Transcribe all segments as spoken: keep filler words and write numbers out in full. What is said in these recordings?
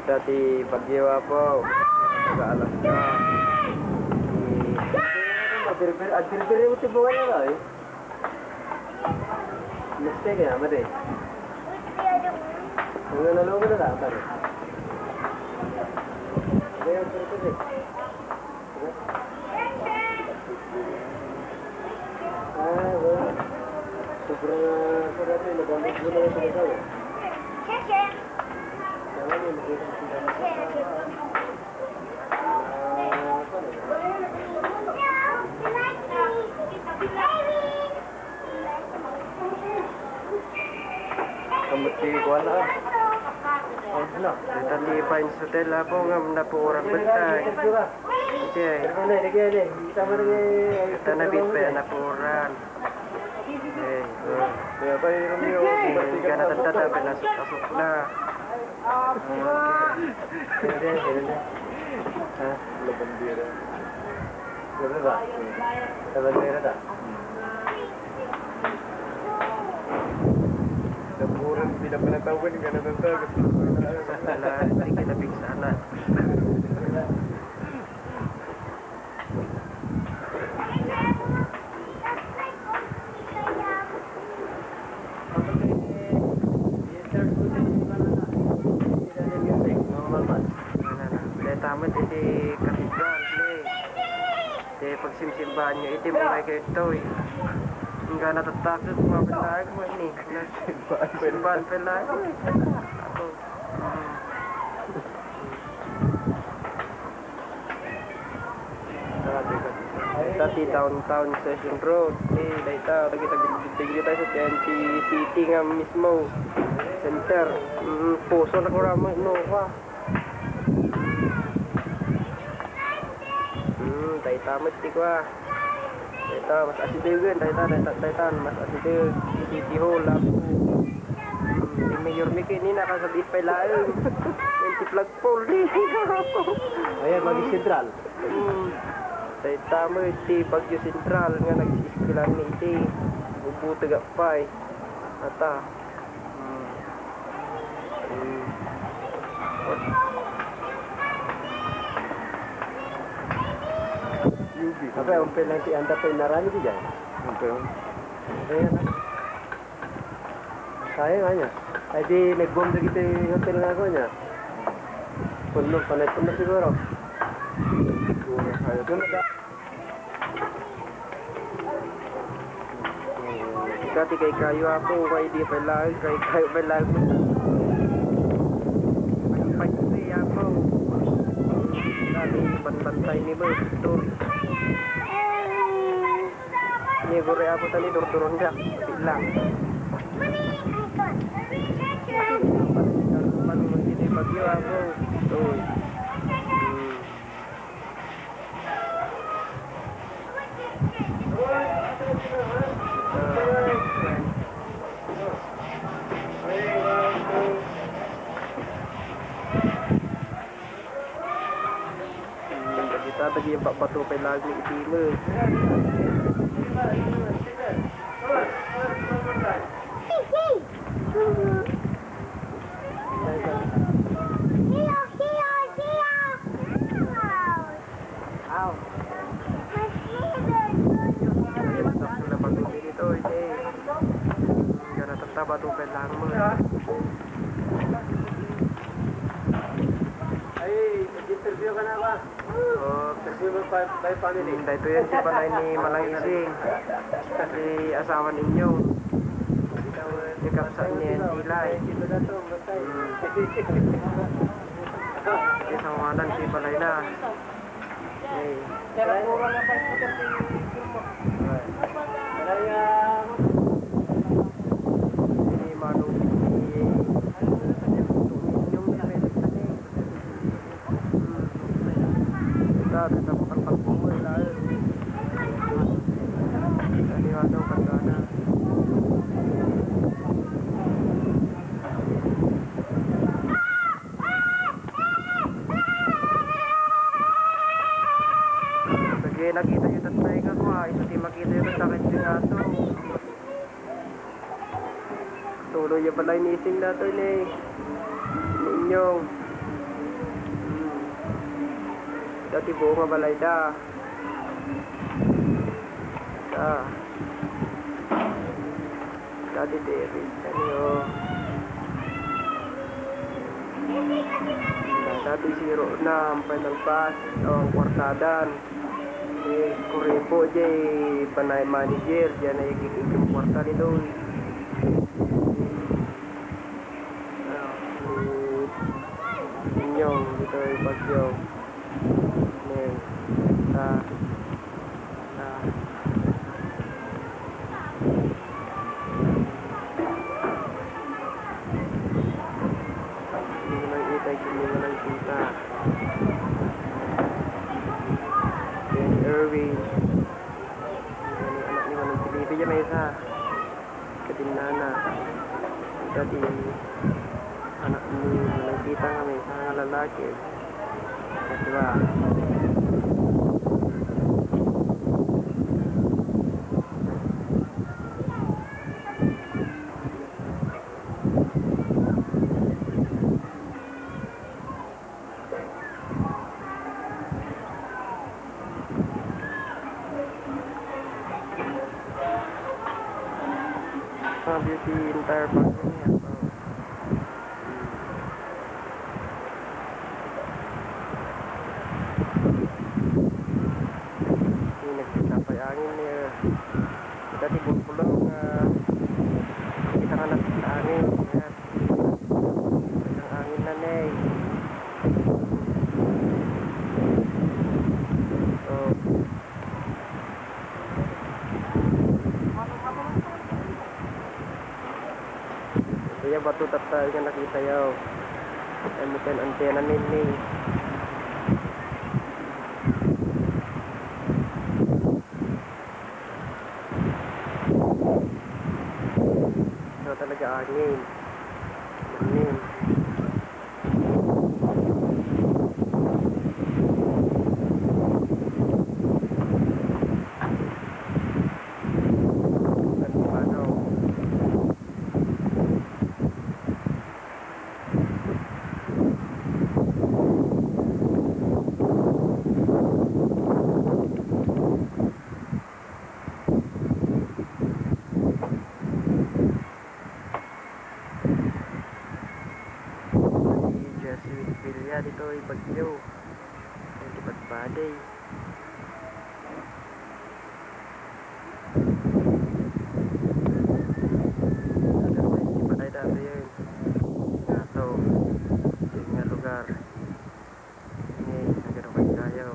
Dati Baguio, Apo. Taga Alaska. Di, abirbir, abirbir yung tibungan na, eh. Mistake ya, mati. Ang nanalo mo na lang, pare. Hindi, abirbir eh. Ah, wala. Sobrang, ah, sarap yun. Nagamit mo na yung pinagawa. Kaya nga, hindi ko pinagawa. Ah, ano? Kamot ti kuan, ah. Oh, ano? Ita ti Pines Hotel, Apo, nga napuoran bantay. Iti ay. Ita na bitpe, napuoran. Eh, oh. Kaya pa, Romeo, eh, ka na tatta, pinasok-asok na. Okay. Hindi, hindi. Ha? Labandera. Diba ba? Sa bandera ta. Napuran, pinapanatawen ka na ng tagas. Wala, hindi kita pigsana. Normal man. Ano na? Deta met iti cathedral, eh. Ti pagsimsimbahanyo iti mga Kristoy. Inggana tatta ket mabilaag mo ini. Simbahan pala. Ako. Ita ti Downtown Session Road. Eh, dayta, dagita, dagita tayo sa T N T City nga mismo. Center. Mm, puso na ko ramen, no, pa. Hmm, dayta met ti kua. Dayta, mas asidegen, dayta, dayta, dayta, mas asideg. City Hall, Apo. Hmm, ti mayor mi kini, nakasabit pay laeng. Yung ti flagpole, di. Ayan, Baguio Central. Hmm. Dayta met ti Baguio Central nga nag-iiskilan mi iti. Bubuteg pay. Ata. Hmm. Hmm. Apa, umpil lang ti anda pa inarani di dyan? Umpil. Ayan, ah. Sayang, anya. Ay, di, nag-boom dagiti hotel nga ako niya. Puno, panay puno siguro. Siguro, kaya. Yung Dati kay kayo ako, kay di pala, kay kayo pala. Pagpagpagpag ako. Dati bantay ni ba, ito. Ni gure ako tani, durduron ka. Bilang. Pag hindi bagyo ako. Ito. Hmm. Hmm, dagita, dagiti bato pay laeng iti met. Aw. Ay, matak na pag-uwi dito, eh. Gana tattaba to, kailangan mo. Ay, interview ka na ba? Oh. Interview mo by, by family. Hmm, dahito yan, si balay ni Manang Ising. Si asawa ninyo. Si kapsat ni Antilay. Hmm. Isang wanan, si balay na. Pero puro na pagputas yung film mo. Kaya, Ni Manong, ni, yung, Dati sa bakal pagpungo, ilalim. Ni Manong, kagana. Sige, nakita yu tattay nga kua, isu ti makita yu tattay nga ato. Tuloy ya balay ni Ising datoy ni, ni Inyong. Dati buo nga balayda. Sa. Dati diri. Ano yun? Dati zero na ang final pass. O, ang kwartadan. Eh, kuripo, jay, panay manager, jay na yung kwarta dito. Ah, si Inyong, dito yung Bagyo. Amen. Sa, sa, hindi mo nakikita, hindi mo nakikita. Ken Erwin. Yan ang anak ni Manong Felipe, yan may isa. Kadin nana. Dati, anak ni Manong Tita nga may isa nga lalaki. Diba? Mga beauty entire pag niya. So, hindi nagkita pa yung angin niya. Kita di bulbulo nga kita nga nagkita angin. Kaya ang angin na, ne. So, kuya, bato tatta nga nakita yaw. Ay, mutan antena, ne, ne. So, talaga angin. Angin. Ano, ano? Jesuit Villa ditoy Baguio. Ay, di Badbadi. Otherwise, di pa tayo dati yun. Nga to, yun nga lugar. Ngayon, nagkadukay tayo.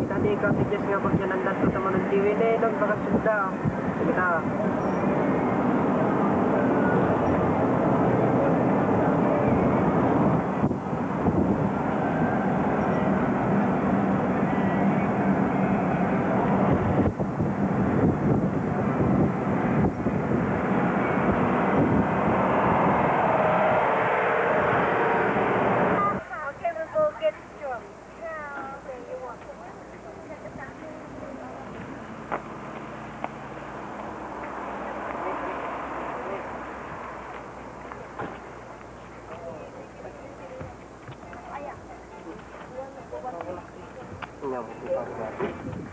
Kita di ikaw ti Diyos nga pagyanandan to ta managtiwi ne, nung bakasyon da. Kita.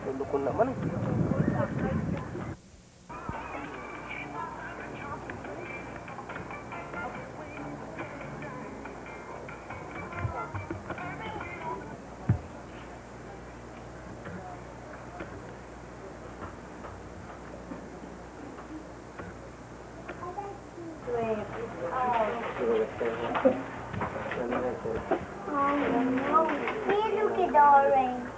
Tulog ko naman. Oh, no. Hey, look at the orange.